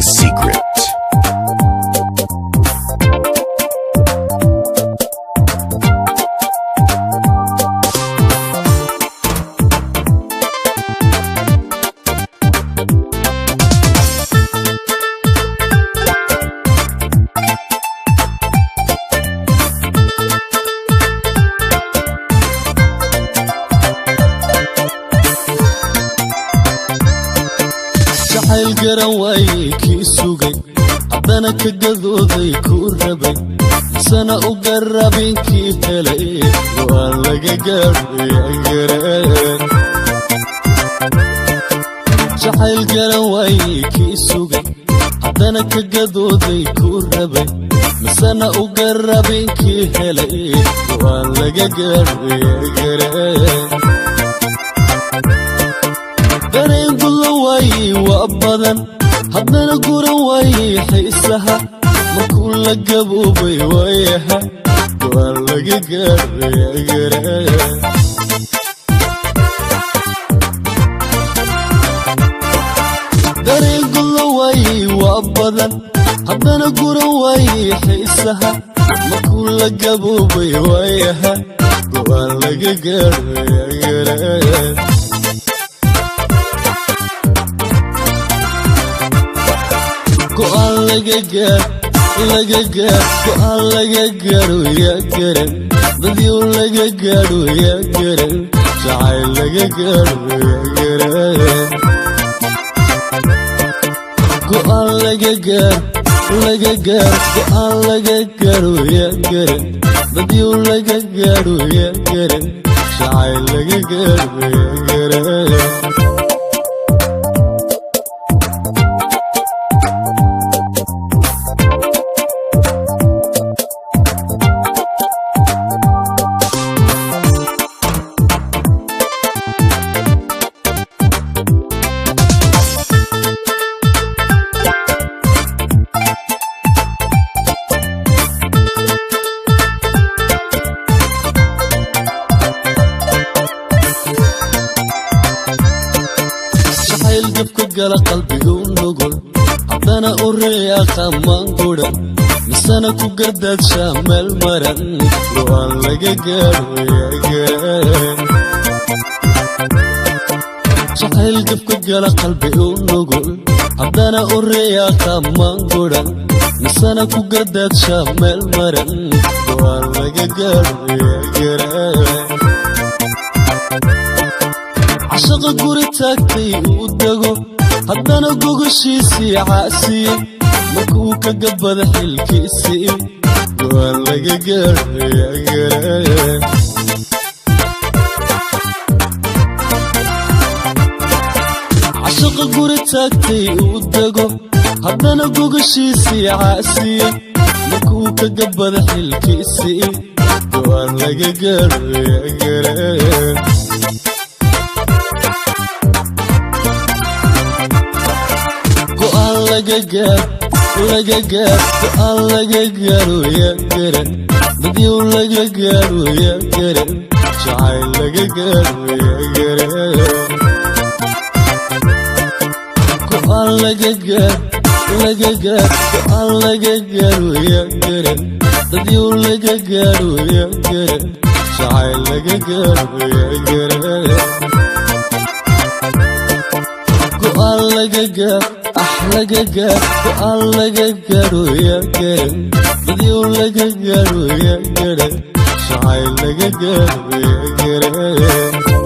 The Secret. Jacayl garan waayey kii sugay, haddana ka gadooday kuu rabay, sana u garaabinkii helay, go'aan laga gaadho. Jacayl garan waayey kii sugay, haddana ka gadooday kuu rabay, misana u garaabinkii helay, go'aan laga gaadho. Dareen gudan waayey waa badan, haddana guran waayey xiisaha, markuu la gaboobay waayaha, go'aan laga gaadho. Dareen gudan waayey waa badan, haddana guran waayey xiisaha, markuu la gaboobay waayaha, go'aan laga gaadho. Go'aan laga gaar, laga gaar, go'aan laga gaadho yaa garan, dadyow laga gaadho yaa garan, jacayl laga gaadho yaa garan. Go'aan laga gaar, laga gaar, go'aan laga gaadho yaa garan, dadyow laga gaadho yaa garan, jacayl laga gaadho yaa garan. Jacayl dabka gala qalbigu nugul, haddana u reeyaqa maanguran, misana ku gardaadshaa meel maran, go'aan laga gaadho yaa garan. Jacayl dabka gala qalbigu nugul, haddana u reeyaqa maanguran, misana ku gardaadshaa meel maran, go'aan laga gaadho yaa garan. Cashaqa guri taagtay uu dego, haddana gogoshiisii caasiyey, markuu ka gabada xilkiisii, go'aan laga gaadho yaa garan. Cashaqa guri taagtay uu dego, haddana gogoshiisii caasiyey, markuu ka gabada xilkiisii, go'aan laga gaadho yaa garan. Go'aan laga gaar, laga gaar, go'aan laga gaadho yaa garan, dadyow laga gaadho yaa garan, jacayl laga gaadho yaa garan. Go'aan laga gaar, laga gaar, go'aan laga gaadho yaa garan, dadyow laga gaadho yaa garan, jacayl laga gaadho yaa garan. Go'aan laga gaar, ah laga gaar, go'aan laga gaadho yaa garan, dadyow laga gaadho yaa garan, jacayl laga gaadho yaa garan.